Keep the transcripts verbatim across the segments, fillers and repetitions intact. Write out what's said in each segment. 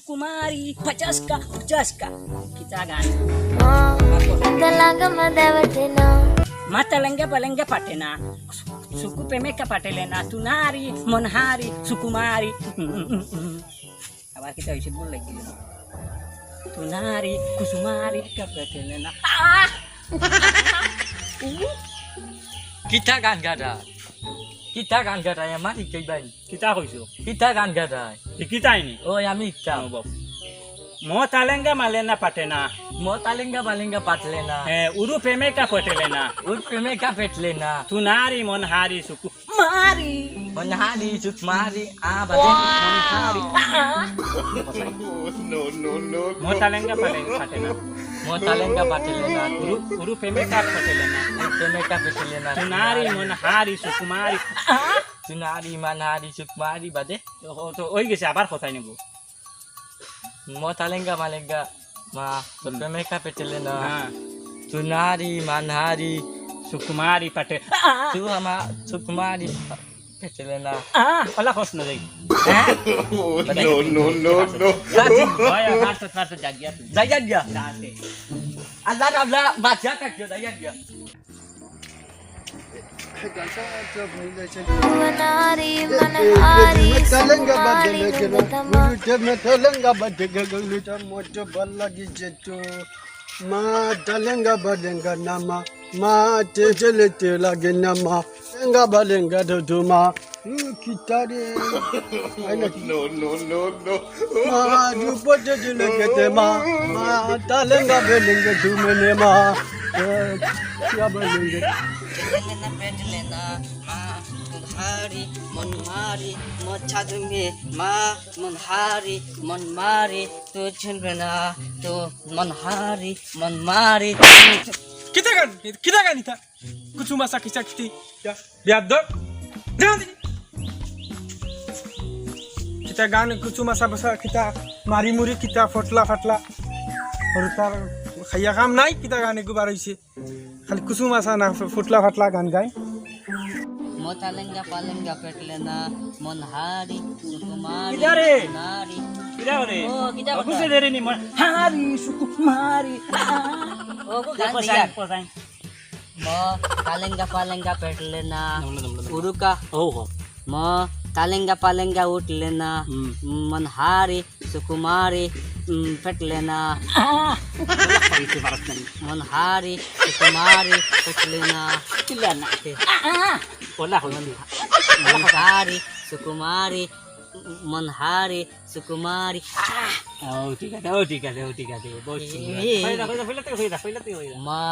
কুমারী, পচাশকা, পচাশকা। কিতা গান? মাতালেঙ্গা বালেঙ্গা পাটে না। সুকু প্রেমেকা পাটেলে না। তুনারি, মনহারি, সুকুমারী। আবার কিতা অইছে, ভুল লাগিল। তুনারি, কুসুমারি, কা পাটেলে না। আহ! কিতা গান গাটা? কিতা গান গাটা? আমার হিকাই ভাই। কিতা কইছো? কিতা গান গাটায়? ই কিতাই নি? ওই আমি ইকটাম। ও বাপ। মো তালেঙ্গা মালেনা পাটে না। মো তালেঙ্গা মালেঙ্গা পাটলে না। হ্যাঁ, উরু প্রেমেকা পটেলে না। উরু প্রেমেকা পেটলে না। তুনারি মনহারি সুকু মারি। মনহারি সুকু মারি। আ বাজে। মনহারি। আ। No, no, no, no. মো তালেঙ্গা পালেঙ্গা পাটে না। মো তালেঙ্গা পাটেলে না। উরু, উরু প্রেমেকা পটেলে না। উরু প্রেমেকা পেটলে না। তুনারি মনহারি সুকুমারি। আ। তুনারি মনহারি সুকুমারি বাদে। ও তো ওই গেছে, আবার কথাই নিব। মো তালেঙ্গা মালেঙ্গা মা, তো হুম। প্রেমেকা পেটেলে না। হ্যাঁ। তুনারি মনহারি সুকুমারি পাটে। আ! তু আমা সুকুমারি পেটেলে না। আ! ওলা কস না যাই। হ্যাঁ? No, no, no, no. যা, যা, যা, যা, যা, যা, যা, যা। যা, যা, যা। যা, যা। আল্লাহ, আল্লাহ, বাঁচিয়া থাকিও, যা, যা, যা। মনহারি, মনহারি, সুকুমারি, মা তালেঙ্গা বালেঙ্গা নামা, মা তেজলে তে লাগে নামা, লেঙ্গা বালেঙ্গা দুদুমা। উ, কিতারে? আই না কি? No, no, no, no. মা রূপতে দিলে কেতে মা, মা তালেঙ্গা বেলেঙ্গা দুমেনে মা। এ, কিয়া বেলেঙ্গা? পেটলে না, পেটলে না, মা, মনহারি, মনমারি, মচ্ছা দুমে, মা, মনহারি, মনমারি, তো চলবে না, তো মনহারি, মনমারি। কিতা গান? কিতা গান ইতা? কুচু মাসা কিচা কিতি। ইয়া, বিয়াদ্দব। যাও দেখি। কিতা গান কুচু মাসা বসা কিতা মারি মুরি কিতা ফটলা ফাটলা। হুরুতার খাইয়া কাম নাই কিতা গান এগু বার অইছে। খালি কুচু মাসা না ফটলা ফাটলা গান গায়। মো তালেঙ্গা পালেঙ্গা পেটলে না, মনহারি, সুকুমারি, কিতা রে? নারী। কিতা রে? ও, কিতা অফিসে কথা? দেরি নি, মনহারি, সুকুমারি। ও, গো, গান দেখো, দিয়া। Sign, sign. মো তালেঙ্গা পালেঙ্গা পেটলে না। দমলে, দমলে, দমলে। উরুকা। ও হো। মো তালেঙ্গা পালেঙ্গা উঠলে না। হুম। মনহারি সুকুমারি, উম, পেটলে না। আহ! কইতে পারছ না। মনহারি সুকুমারি পেটলে না। কিলা না। আহ! ওলা হইছে। মনহারি সুকুমারি, মনহারি সুকুমারি। আহ! ও ঠিক আছে, ও ঠিক আছে, ও ঠিক আছে। বহুত সুন্দর। এই, এই। কইরা, কইরা, কইরা, কইরা, কইরা। মা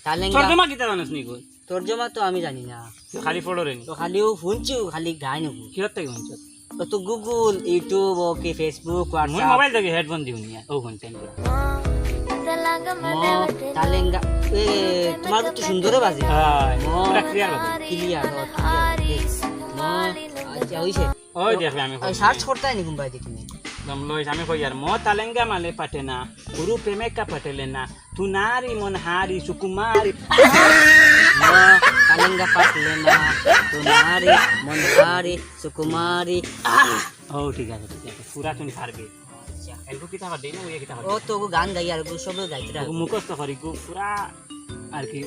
তালেঙ্গা। তর্জমা কিতা জানোস নি গো? তর্জমা তো আমি জানি না। খালি পড়ো রে নি। তো খালি ও হুনছি, ও খালি গায় না গো। কিহর থাকি হুনছো? ও তো Google, YouTube, OK, Facebook, WhatsApp। Mobile থাকি headphone দি হুনি আর, ও হুনতে নি। মো তালেঙ্গা, এ, তোমার তো সুন্দরে বাজে। হ্যাঁ, মো পুরা clear বাজে। Clear, ও, clear। মো, আচ্ছা, অইছে। ওই দেখবে আমি ওই কই। Search করতে হয় নি কোনবায় দেখি নি? দম লইস, আমি কই আর, মো তালেঙ্গা মালে পাটে না, গুরু প্রেমিকা পাটেলে না, তুনারি মনহারি সুকুমারি। মো তালেঙ্গা পাটলে না, তুনারি মনহারি সুকুমারি। আহ! ও, ঠিক আছে, ঠিক আছে, পুরা তুমি পারবে। আচ্ছা। এগু কিতা কর দেই না, ওই কিতা কর ও দেই? তো ওগু গান গাই আর ওগু সব গাইতে ও মুখস্থ করি, গু পুরা আর কি।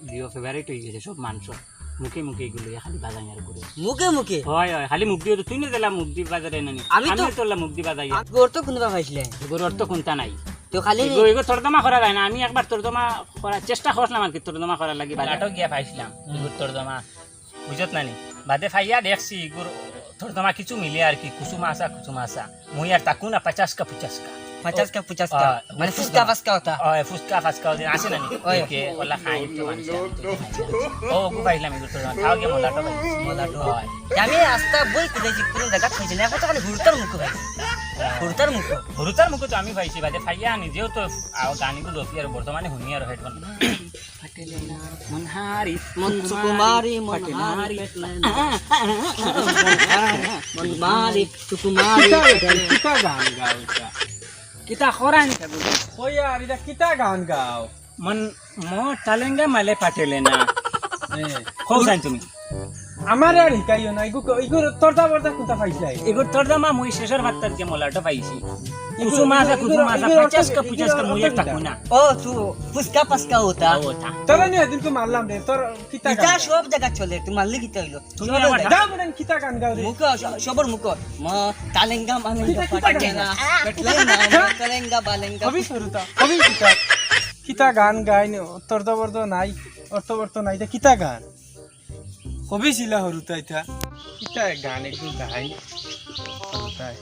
প্রিয় favourite অই গেছে সব মানুষর। মুখে মুখে এগুলো খালি বাজাই আর করে। মুখে মুখে? হয়, হয়, খালি মুখ দিয়ে তো তুই না দিলা মুখ দিয়ে বাজারে না নি। আমি তো আমি তোলা মুখ দিয়ে বাজাই। আমি গর তো কোনটা পাইছিলে? গর অর্থ কোনটা নাই। তো খালি এগো, এগো তর্জমা করা যায় না। আমি একবার তর্জমা করার চেষ্টা করছিলাম আর কি, তর্জমা করার লাগি বাজার। নাটক গিয়া পাইছিলাম, এগো তর্জমা। বুঝত না নি? বাদে পাইয়া দেখছি, এগুর তর্জমা কিছু মিলে আর কি, কুসুম আসা, কুসুম আসা। মুই আর তাকু না, পাচাসকা, পুচাসকা। পাচাসকা, পুচাসকা। আহ, মানে ফুচকা ফাচকা ওটা। আহ, ফুচকা ফাচকা ওটা আছে না নি? ওই। কে ওলা খাই তো মানুষ। ও, ওগু পাইলাম, এগুলো তো খাওয়া গিয়ে মজাটা পাইছি। মজাটা। হয়। আমি আস্তা বই খুঁজেছি, কোন জায়গা খুঁজে না, এখন তো খালি হুরুতার মুখ পাইছি। হুরুতার মুখ। হুরুতার মুখ তো আমি পাইছি, বাদে পাইয়া নিজেও তো, আহ, গানগুলো কি আর বর্তমানে হুনি আর headphone। পাটেলে না, মনহারি, মন সুকুমারি, মনহারি, পাটেলে না। মনহারি, সুকুমারি, কিতা গান, পাটেলে না। কিতা গান গাও এটা? কিতা খরানি খাবো? ওই আর এটা কিতা গান গাও? মন, মো তালেঙ্গা মালে পাটেলে না। হ্যাঁ। কও চাইন তুমি। আমারে আর হিকাইও না, ইগু, ইগু তর্জা বর্জা কোনটা পাইছলাই? ইগুর তর্জমা মুই শেষর ভাতটাত গিয়া মলাটো পাইছি। কুসুম আছে, কুসুম আছে, পঞ্চাশ কা, পঞ্চাশ কা, মুই একটা কই না। ও, তু ফুচকা পাচকা ওটা। ও, ওটা। তোরা নিয়ে দিন তো মারলাম রে, তোর কিতা ইটা গান? সব জায়গা চলে, তুই মারলি কিতা হইলো? তুমি সব আমার জায়গা। যা বলেন, কিতা গান গাও রে? মুখো, স-, সবর মুখো। মা, তালেঙ্গা, মালেঙ্গা, কিতা, কিতা গান? পাটেঙ্গা, পেটলেঙ্গা, মা, তালেঙ্গা, বালেঙ্গা। কবি শুরু তো, কবি কিতা? কিতা গান গাইন, অর্থ বর্ধ নাই, অর্থ বর্ধ নাই, ইটা কিতা গান? কবি ছিলা হরুতা ইতা। কিতা গান একটু গাই। হরুতায়।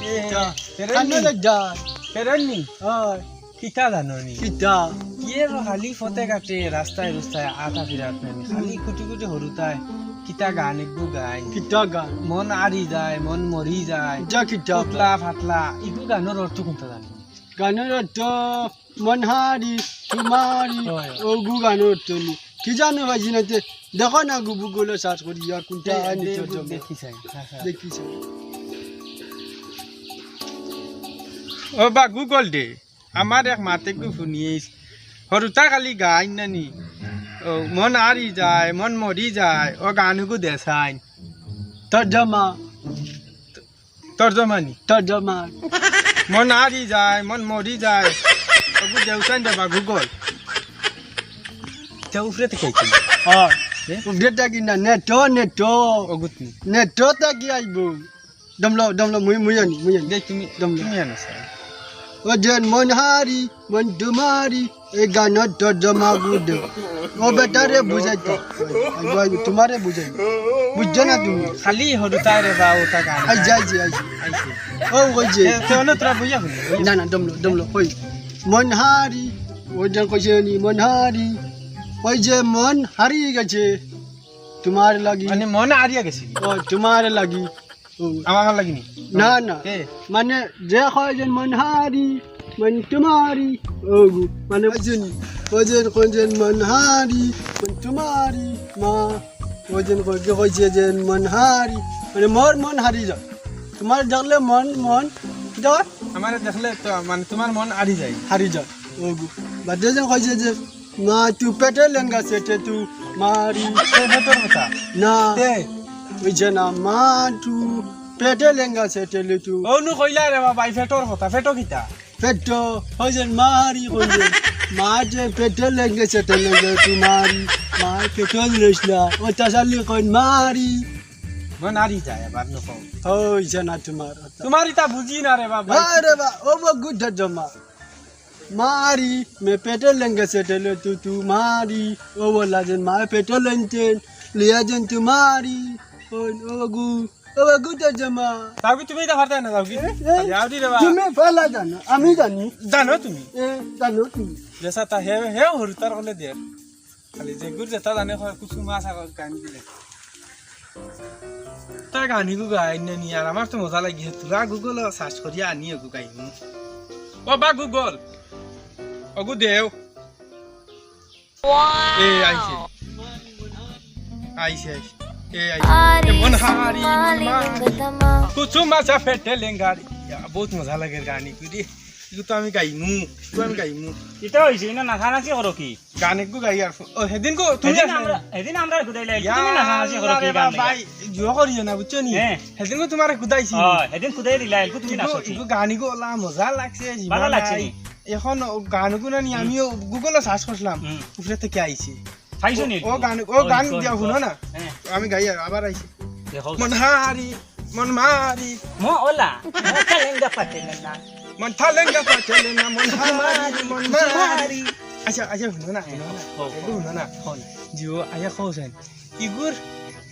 এ, কিতা? ফেরেননি? কান্না লাগা। ফেরেননি? হয়। কিতা জানো নি? কিতা? ইয়ে র খালি ফতে ঘাটে, রাস্তায় রুস্তায় আটা ফিরাত নানি। খালি কুটি কুটি হরুতায়। কিতা গান একটু গাই। কিতা গান? মন আরি যায়, মন মরি যায়। যা কিতা? ফুটলা ফাটলা। ইগু গানর অর্থ কুনটা জানো? গানর অর্থ মনহারি, তুমারি, হয়, হয়। ওগু গানর অর্থ নি। কি জানো ভাই জিনাতে? দেখো না গুবু গুলো সার্চ করি, ইয়া কুনটা দে-, আনি দে-, তোর জন্য। দেখি চাই, হ্যাঁ, হ্যাঁ। দেখি চাই। ও বা Google দে, আমার এক মাতে গু শুনিস, হরুতা খালি গাইন নানি, ও মন আরি যায়, মন মরি যায়, ও গানগু দেসাইন। তর্জমা। তর্জমানি। তর্জমা। মন আরি যায়, মন মরি যায়। ওগু দেউতাইন দেবা Google। তে উপরে থাকি আইছে। হ্যাঁ। এ? উপরে থাকি না, নেটো, নেটো। ওগুত নি। নেটো থাকি আইবো। দমলো, দমলো, মুই, মুই আনি, মুই আনি। দেখ তুমি, দমলো। তুমি আনো, স্যার। ও যেন মন হারি, মন তুমারি, এই গানর তর্জমা গুদে। ও বেটারে বুঝাইতো। আইবো, আইবো, তুমারে বুঝাইবো। বুঝছো না তুমি? খালি হরুতায় রে বা ওটা গান। আই যাই, যাই, আই যাই। আইছে। ও, ওই যে। এ, তে অন্য তোরা বইয়া হলো। না, না, দমলো, দমলো, ওই। মন হারি, ওই যে কইছে নি, মন হারি। ওই যে মন হারিয়ে গেছে। তুমার লাগি। মানে মন হারিয়ে গেছে? ও, তুমার লাগি। ও। আমার লাগিনি? না, না। কে? মানে, যে কয় যেন মন হারি, মন তুমারি, ওগু। মানে, ওই যেন, ওই যেন কয় যেন মন হারি, মন তুমারি, মা। ওই যেন কয়, কে কইছে যেন মন হারি, মানে, মোর মন হারি যায়। তুমার দেখলে মন, মন, কিতা কয়? আমারে দেখলে তো, মানে, তুমার মন হারি যায়। হারি যায়, ওগু। বাদে যেন কইছে যে, মা তু পেটে লেঙ্গা সেটে তু মারি। এ, পেটর কথা। না। তে? ওই যে না, মা তু পেটে লেঙ্গা সেটে লে তু। ও নু কইলা রে বাবা, এই পেটর কথা, পেটো কিতা? পেটো, ওই যে মারি কই যে, মা যে পেটে লেঙ্গা সেটে লেঙ্গা তু মারি, মা পেটো লইস না, ও তাসালি কই মারি। মন আরি যায় আবার নু কও। ওই যে না তুমার কথা। তুমার ইতা বুঝি না রে বাবা। আরে বা, ও বগুদ জমা। মারি, মে পেটে লেঙ্গে সেটেলে তু তু মারি। ও বলা যেন মা পেটে লেনতেন, লিয়া যেন তু মারি। ও, ও গু, ও গু তো জমা। তাও কি তুমি ইতা পারতায় না, তাও কি? এ, এ, যাও দি রে বা। তুমি ফালা জানো, আমি জানি। জানো তুমি? এ, জানো তুমি? যেসা তা হে, হে হরুতার বলে দে। খালি যেগুর যেতা জানে কয়, কুসুম আছে কয়, গান দিলে। তা গানিগু গাইন নি, আর আমার তো মজা লাগি, তোরা Google-ও search করিয়া আনি ওগু গাইমু। ও বা Google, ওগু দেও। এ আইছে। আইছে, আইছে। এ আইছে। এ মন হারি, মন মা। কুসুম আছে পেটে লেঙ্গারি। ইয়া, বহুত মজা লাগে গানিগু দি। ইগু তো আমি গাইমু, ইগু আমি গাইমু। ইতা অইছে, ইনা নাচানাচি করো কি? গান একগু গাই আর ফ-, ও, হেদিন গো, তুমি হেদিন আছো আমরা, না? হেদিন আমরা গুদাইলা, ইয়া তুমি নাচানাচি করো আল্লাহ কি রে গান বাবা, লইয়া? ভাই, জুয়া করিও না, বুঝছো নি? হ্যাঁ। হেদিন গো তুমারে গুদাইছি। ও, হেদিন গুদাই দিলা, এলকু তুমি ইগু, নাচো কি? ইগু গানিগু ওলা মজা লাগছে, ভালা জীবন লাগছে নাই। নি? এখন ও গানগু না নি, হুম। আমিও Google-ও search করছিলাম, হুম। উপরে থাকি আইছে। পাইছো নি ও, ও একটু? গান, ও ওই, গান ওই, দিয়া ওই। হুনো না। হ্যাঁ। আমি গাই আর আবার আইছি। দেখো। মন হারি, মন মারি। মো ওলা, মো কালেঙ্গা পাটেলে না। মন থালেঙ্গা পাটেলে না, মন হারি, মন মারি। আচ্ছা, আচ্ছা, হুনো না, হুনো না। হ্যাঁ, হো, হো। একটু হুনো না। হো না। জিও, আচ্ছা, কও চাইন। ইগুর,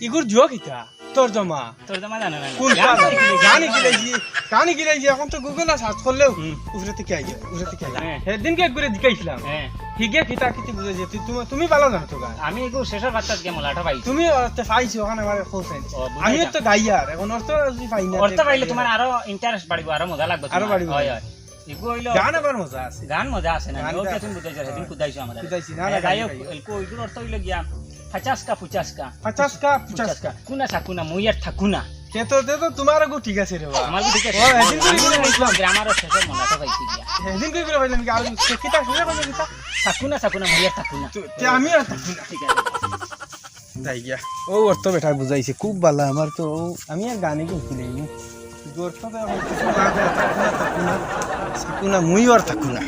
ইগুর জুয়া কিতা? তর্জমা। তর্জমা জানো না? কোন গান তর্জমা? গান গিলাইছি, গান গিলাইছি, এখন তো Google-ও search করলেও হুম। উপরে থাকি আইয়া, উপরে থাকি আইয়া। হ্যাঁ। হেদিনকে একবারে জিকাইছিলাম। হ্যাঁ। হিগে কিতা কিতি বুঝাইছে, তু-, তুমি, তুমি ভালা জানো তো গান। আমি এগু শেষর পাত্তাত গিয়া মলাটা পাইছি। তুমি অর্থ পাইছো, ওখানে আমার অর্থ পাইছো। ও, বুঝাইতাম। আমি তো গাইয়ার, এখন অর্থ যদি পাই না, অর্থ তে পাইলে গাইয়ার। তুমার আরো interest বাড়িবো, আরো মজা লাগবো আরো তুমার। বাড়িবো। হয়, হয়। এগু অইলো গান আবার মজা আছে। গান মজা আছে না? গান ওটা গান। তুমি বুঝাইছো, সেদিন হ্যাঁ। কুদাইছো আমারে। কুদাইছি, না, হ্যাঁ, না, যাই গান হোক, গাই। এলকু ওইগুর অর্থ অইলো গিয়া, ফাচাসকা, ফুচাসকা। ফাচাসকা, ফুচাসকা। ফুচাসকা। কুনা সাকুনা, মুই আর থাকুনা। তে তো, তে তো তুমার গু ঠিক আছে রে বা। আমার গু ঠিক আছে। ও, হেদিন করি করে বুঝলাম। গ্রামার শেষে মনে তো পাইছি গিয়া। হেদিন করি করে পাইলাম কি? আর কিতা, কিতা কইলে কিতা? সাকুনা, সাকুনা, মুই আর থাকুনা। তো, তে আমি আর থাকুনা। ঠিক আছে। যাই গিয়া। ও, ওর তো বেটা বুঝাইছে, খুব ভালা। আমার তো, ও, আমি আর গানে গিয়ে ফিরে গেলাম। গর্ত তো এখন কিছু না করে থাকবো না, থাকবো না, থাকবো না, মুইও আর থাকবো না।